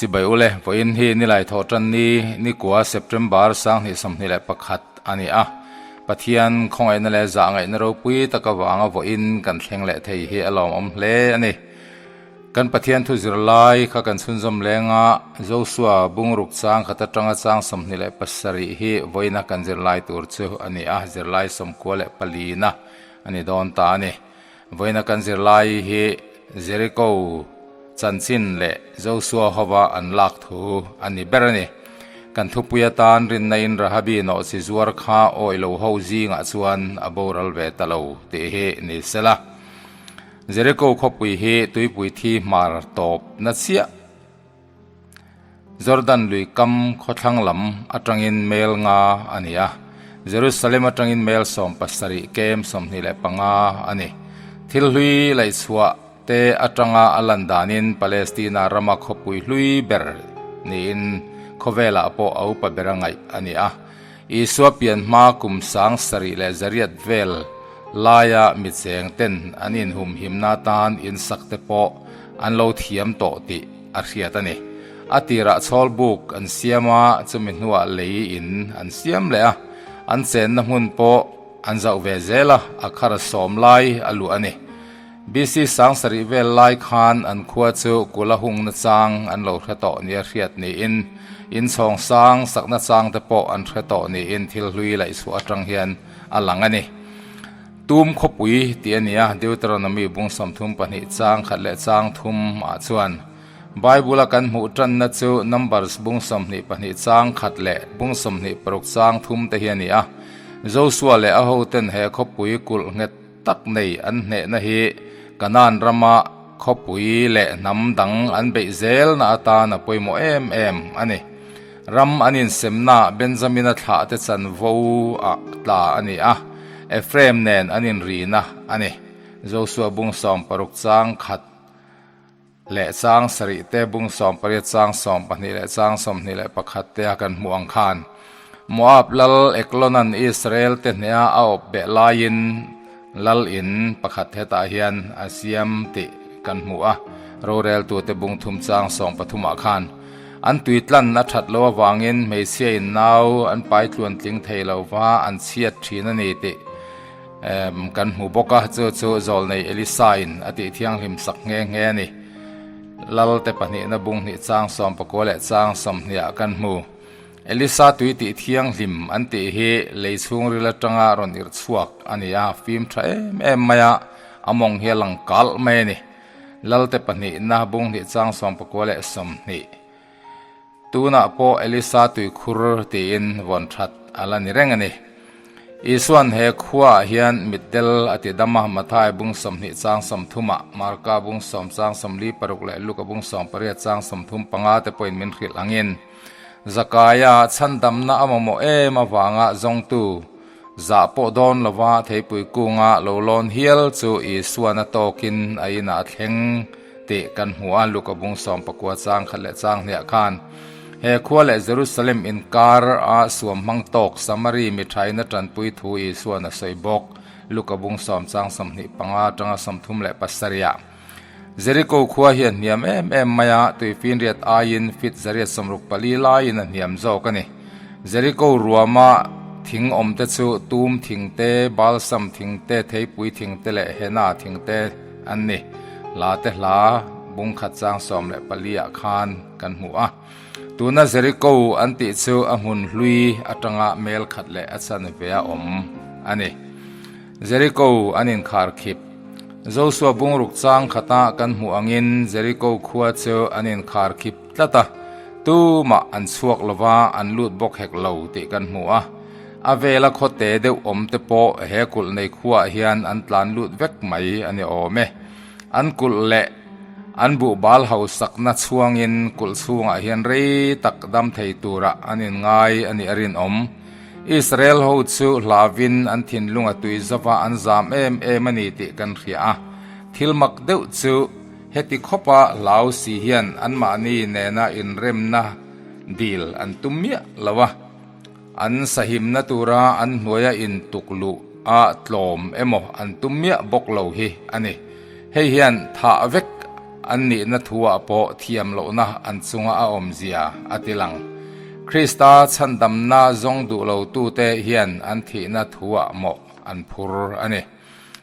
Chibai ule, vawiin hi nilai thawh tan ni nikua September 2021 a ni a. Pathian khawngaihna leh zahngaihna ropui tak avanga vawiin kan thleng leh thei hi a lawmawm hle a ni. Kan Pathian thu zirlai kha kan chhunzawm leng a, Joshua bungruk chang khat atanga chang 27 hi vawiina kan zirlai tur chu a ni a, zirlai 94 na a ni dawn ta a ni. Vawiina kan zirlai hi Jericho chanchin leh Joshua hova an lak thu a ni ber a ni. Kan thupui atan rinna in Rahabi nawhchi zuar kha awih lo ho zingah chuan a boral ve ta lo tih hi ni sela. Jericho khawpui hi tuipui thi hmar tawp na chiah. Jordan lui kam khawthlang lam atangin mel nga a ni a, Jerusalem atangin mel 70 kem 25 a ni. Thil hlui laihchhuah te atanga a lan danin Palestina rama khawpui hlui ber niin khawvelah pawh a upa bera ngaih a ni a. Isua pian hma kum 7100 vel laia micheng ten an inhumhimna atan insak te pawh an lo thiam tawh tih a hriat a ni. A tirah chhawl buk an siam a, chumi hnuah lei in an siam leh a, an chenna hmun pawh an zauh ve zel a, a khar sawm lai a luh a ni. BC 7000 vel lai khan an khua chu kula hungna chang an lo hre tawh nia hriat niin, inchhawng sang sakna chang te pawh an hre tawh niin thil hlui laihchhuah atang hian a lang a ni. Tum khawpui tih a ni a, Deuteronomy bung 32 chang khat leh chang thum ah chuan Bible a kan hmuh tanna chu Numbers bung 22 chang khat leh bung 26 chang thum te hi a ni a. Joshua leh a hoten he khawpui kulh nghet tak nei an hnehna hi Kanaan rama khawpui leh hnam dang an beih zelna atan a pawimawh em em a ni. Ram an insemna Benjamina thlah te chanvo ah tla a ni a, Ephraim nen an inrina a ni. Joshua bung 60 chang khat leh chang sarih te, bung 18 chang 12 leh chang 21 te a kan hmuh ang khan Moab lal Eklonan Israel te hneha a awp beh laiin lal in pakhat hetah hian a siam tih kan hmu a, roreltute bung thum chang 13 ah khan an tui tlan a that lo avangin hmeichhia in nau an pai tluan tling thei lo va an chhiat thin a ni tih kan hmu bawk a, chu chu zawlnei Elisa in a tih thianghlim sak nghe nghe a ni. Lal te pahnihna bung hnih chang 19 leh chang 20 ah kan hmu. Elisa tui tih thianghlim an tih hi lei chhungril atanga rawn irh chhuak a ni a, fim tha em em mai a, a mawng hi a lang kalh mai a ni. Lal te pahnihna bung hnih chang 19 leh 20. Tunah pawh Elisa tuikhur tiin vawn that a la ni reng a ni. Isuan he khuaah hian mitdel a ti dam a, Mathai bung 20 chang 30 ah, Marka bung 10 chang 46 leh Luka bung 18 chang 35 te pawhin min hrilh angin, Zakaia chhandamna a mamawh em avanga zawngtu zah pawh dawn lova theipui kunga lo lawn hial chu Isuan a tawkin a inah a thleng tih kan hmu a, Luka bung 19 chang khat leh chang hniah khan he khua leh Jerusalem inkar a suam hmang tawk Samari mi thain a tanpui thu Isuan a sawi bawk, Luka bung 10 chang 25 atanga 37 ah. Jericho khua hi a hniam em em mai a, tuifinriat aiin fit 164 laiin a hniam zawk a ni. Jericho ruama thing awm te chu tum thing te, balsam thing te, theipui thing te leh henna thing te an ni. Hla te hla bung khat chang 14 ah khan kan hmu a. Tuna Jericho an tih chu a hmun hlui atanga mel khat leh a chanve a awm a ni. Jericho an inkhar khip. Joshua bungruk chang khata kan hmuh angin Jericho khua chu an inkhar khip tlat a, tumah an chhuak lova an lut bawk hek lo tih kan hmu a. A vela khawte deuh awm te pawh he kulh nei khuaah hian an tlan lut vek mai a ni awm e. An kulh leh an buhbal hausakna chhuangin kulh chhungah hian rei tak dam thei turah an inngai a nih a rinawm. Israel ho chu hlavin an thinlung a tui zova an zam em em a ni tih kan hria a. Thil mak deuh chu heti khawpa hlau si hian anmahni nena inremna dil an tum miah lo a. An sahimna tura an hnuaia intuk luh a tlawm emaw an tum miah bawk lo hi a ni. Hei hian thah vek. An nihna thuah pawh thiam lohna an chunga a awmzia a ti lang. Krista chhandamna zawng duh lotute hian an thihna thuah mawh an phur a ni.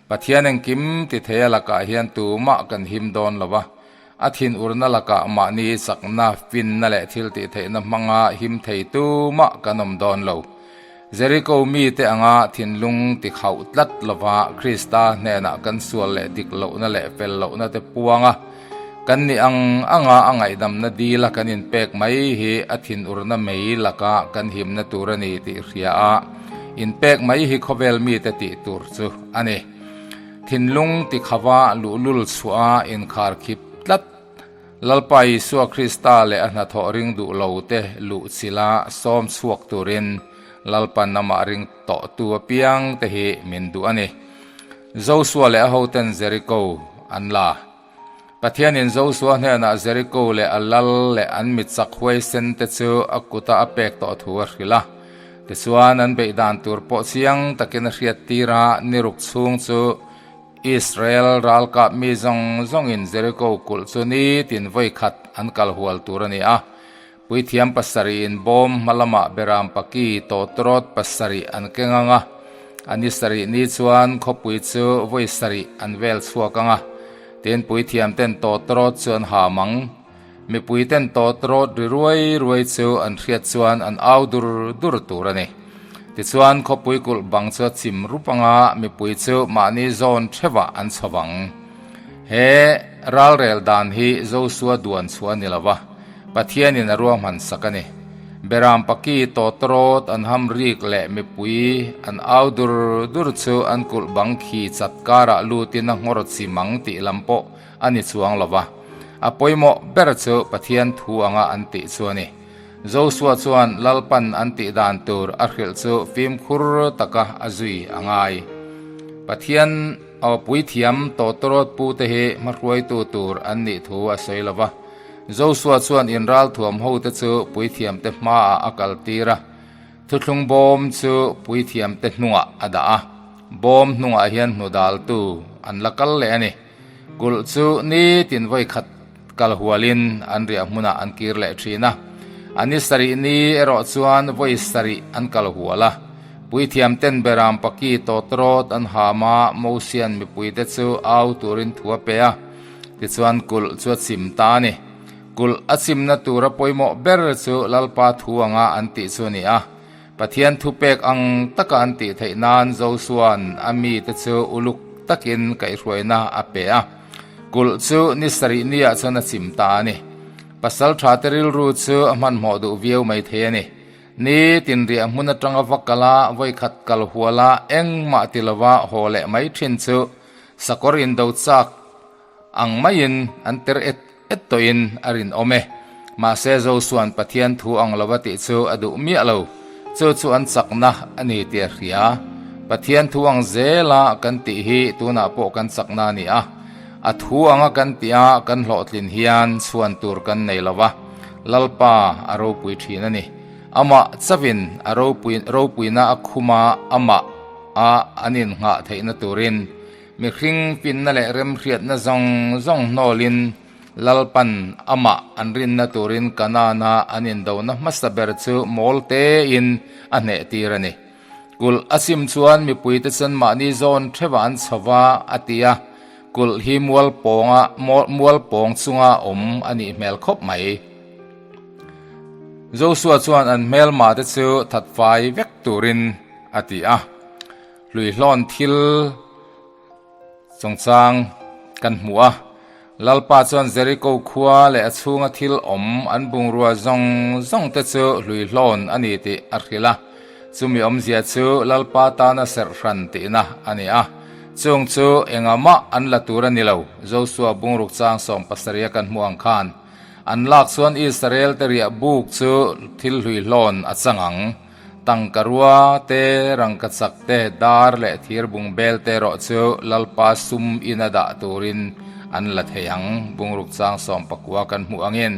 Pathian engkim ti thei a lakah hian tumah kan him dawn lo va, a thinurna lakah mahni chakna, finna leh thiltihtheihna hmanga him thei tumah kan awm dawn lo. Jeriko mite anga thinlung ti khauh tlat lova Krista hnenah kan sual leh dik lohna leh fel lohna te puang a, kan nih ang anga a ngaihdamna dila kan inpek mai hi a thinurna mei laka kan himna tur a ni tih hria a, inpek mai hi khawvel mite tih tur chu a ni. Thinlung ti khauha luhlul chhuah a inkharkhip tlat. Lalpa Isua Krista leh a hnathawh ring duh lo te luh chila sawm chhuak turin Lalpan amah ring tawhtu apiang te hi min duh a ni. Josua leh a hoten Jeriko an la. Pathianin Josua hnenah Jeriko leh a lal leh an mi chak huaisen te chu a kuta a pek tawh thu a hrilh a. Tichuan an beih dan tur pawh chiang takin a hriattir a, ni ruk chhung chu Israel ralkap mi zawng zawngin Jeriko kulh chu nitin vawi khat an kal hual tur a ni a. Puithiam pasarihin bawm hma lamah beram paki tawtrawt pasarih an keng ang a, a ni sarih ni chuan khawpui chu vawi sarih an vel chhuak ang a, tin puithiam ten tawtrawt chu an ham ang. Mipui ten tawtrawt ri ruai ruai chu an hriat chuan an au dur dur tur a ni. Tichuan khawpui kulh bang chu a chim rup anga mipui chu mahni zawn theuhah an chho vang. He ralrel dan hi Josua duan chhuah a ni lo va, Pathianin a ruahman sak a ni. Beram paki tawtrawt an ham rik leh mipui an au dur dur chu an kulh bang khi chat karah lutin a nghawr chim ang tih lam pawh a ni chuang lo va, a pawimawh ber chu Pathian thu anga an tih chu a ni. Josua chuan Lalpan an tih dan tur a hrilh chu fimkhur taka a zui a ngai. Pathian aw puithiam tawtawrawt pute hi hmahruaitu tur an nih thu a sawi lo va. Josua chuan inralthuam hote chu puithiamte hmaah a kaltir a, thuthlung bawm chu puithiamte hnungah a dah a, bawm hnungah hian hnudaltu an la kal leh a ni. Kulh chu nitin vawi khat kal hualin an riah hmunah an kir leh thin a, a ni sarih ni erawh chuan vawi sarih an kal hual a. Puithiam ten beram paki tawtrawt an ham a, Mosian mipuite chu au turin thu a pe a, tichuan kulh chu a chim ta a ni. Kulh a chimna tura pawimawh ber chu Lalpa thu anga an tih chu a ni a. Pathian thupek ang taka an tih theih nan Josua'n a mite chu uluk takin kaihhruaina a pe a. Kulh chu ni sarih niah chuan a chim ta a ni. Pasal thate rilru chu a hmanhmawh duh viau mai thei a ni. Ni tinriah hmun atanga va kal a, vawikhat kal hual a, engmah ti lova haw leh mai thin chu sakawr indo chak ang maiin an ter et et tawhin a rinawm e. Mahse Josua'n Pathian thu ang lova tih chu a duh miah lo. Chu chu an chakna a ni tih a hria. Pathian thu ang zela kan tih hi tunah pawh kan chakna a ni a. A thu anga kan tih a kan hlawhtlin hian chhuan tur kan nei lo va, Lalpa a ropui thin a ni. Amah chauhin a ropui ropuina a khum a, amah a an innghah theihna turin Mihring pinna leh remhriatna zawng zawng hnawlin Lalpan amah an rinna turin Kanaan-a an indona hmasa ber chu mawl tein a hnehtir a ni. Kulh a sim chuan mipuite chuan mahni zawn theuhah an chho va, a ti a. Kulh hi mual pawnga mual pawng chunga awm a nih hmel khawp mai. Josua chuan an hmelmate chu thatfai vek turin a ti a. Hluihlawn thil chungchang kan hmu a, Lalpa chuan Jeriko khua leh a chhunga thil awm an bungrua zawng zawng te chu hluihlawn a ni tih a hrilh a. Chumi awmzia chu Lalpa tana serh hran tihna a ni a. Chung chu engahmah an la tur a ni lo, Josua bungruk chang 70 a kan hmuh ang khan. An lak chuan Israel te riah buk chu thil hluihlawn a chang ang. Tangka rua te, rangka chak te, dar leh thir bung bel te erawh chu Lalpa sum ina dah turin an la thei ang, bungruk chang 19 kan hmuh angin.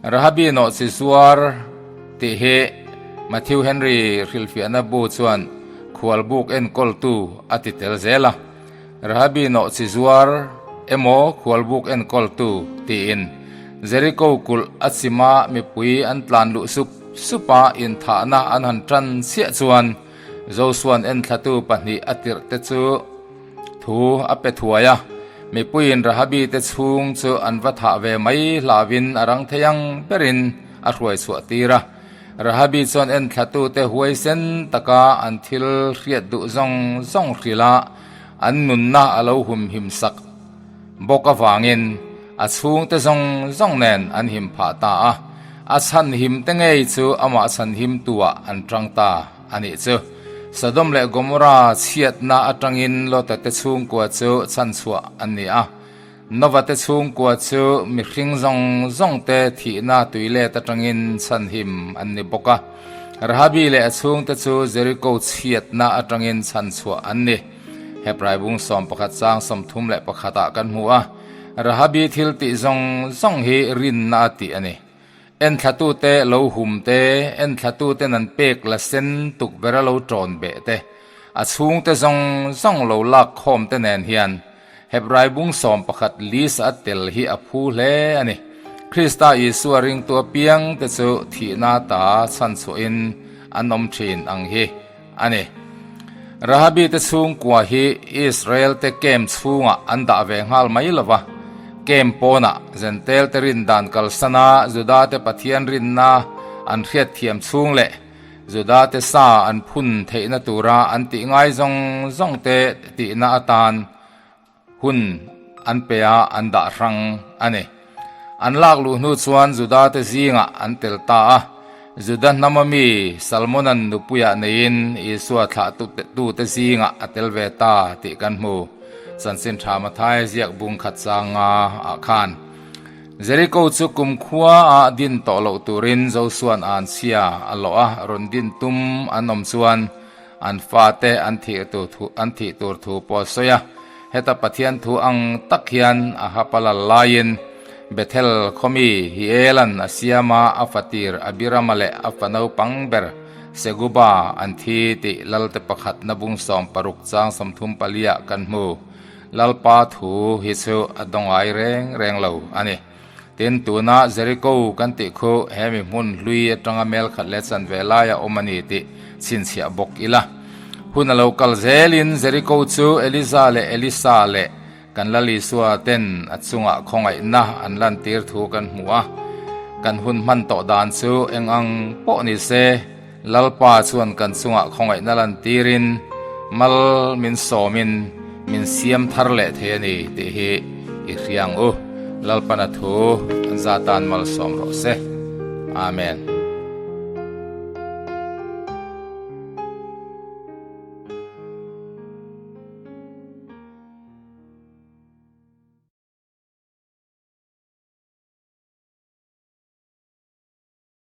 Rahabi nawhchi zuar tih hi Matthew Henry hrilhfiahna bu chuan khualbuk enkawltu a ti tel zel a. Rahabi nawhchi zuar. emaw khualbuk enkawltu tiin Jeriko kulh a chima mipui an tlan luh sup sup a, inthahna an han tan chiah chuan Josua'n enthlatu pahnih a tirh te chu thu a pe thuai a, mipuiin Rahabi te chhung chu an va thah ve mai hlauhin a rang thei ang berin a hruai chhuah tir a. Rahabi chuan enthlatute huaisen taka an thil hriat duh zawng zawng hrilh a, an nunna a lo humhim sak bawk avangin a chhungte zawng zawng nen an him phah ta a, a chhanhim te ngei chu amah chhanhimtuah an tang ta a nih chu. Sodom leh Gomorrah chhiatna atangin Lota te chhungkua chu chhanchhuah an ni a. Nova te chhungkua chu mihring zawng zawng te thihna tuilet atangin chhanhim an ni bawk a. Rahabi leh a chhungte chu Jeriko chhiatna atangin chhanchhuah an ni. Hebrai bung 11 chang 31 ah kan hmu a. Rahabi thil tih zawng zawng hi rinna a tih a ni. Enthlatute lo hum te, enthlatuten an pek la sen tukverh a lo tawn beh te, a chhungte zawng zawng lo lak khawm te nen hian Hebrai bung 11 list a tel hi a phu hle a ni. Krista Isua ringtu apiang te chu thihna ta chhanchhuahin an awm thin ang hi a ni. Rahabi te chhungkua hi Israel te camp chhungah an dah ve nghal mai lo va, camp pawnah Zentel te rin dan kalsana Juda te Pathian rinna an hriatthiam chhung leh Juda te sa an phun theihna tura an tih ngai zawng zawng te tihna atan hun an pe a, an dah hrang a ni. An lak luh hnu chuan Juda te zingah an tel ta a, Juda hnama mi Salmonan nupuiah neiin Isua thlahtute zingah a tel ve ta tih kan hmu. Chanchin Tha Mathaia ziak bung khat changa ah khan. Jeriko chu kumkhua ah din tawh loh turin Josua'n an chhia a lawh a, rawn din tum an awm chuan an fate an thih tur thu an thih tur thu pawh a sawi a. Heta Pathian thu ang tak hian a hapa lal laiin Bethel khawmi Hielan a siam a, a fatir Abirama leh a fa naupang ber Seguba an thi tih Lalte pakhatna bung 16 chang 34 ah kan hmu. Lalpa thu hi chu a dawngai reng reng lo a ni. Tin, tuna Jeriko kan tih khu he mi hmun hlui atanga mel khat leh chanve laia awm a ni tih chhinchhiah bawk ila. Hun a lo kal zelin Jeriko chu Eliza leh Elisa leh kan Lal Isua ten a chungah khawngaihna an lantir thu kan hmu a. Kan hun hman tawh dan chu eng ang pawh ni se, Lalpa chuan kan chungah khawngaihna lantirin mal min sawmin min siam thar leh thei a ni tih hi i hria ang u. Lalpana thu an za tan malsawm rawh se. Amen.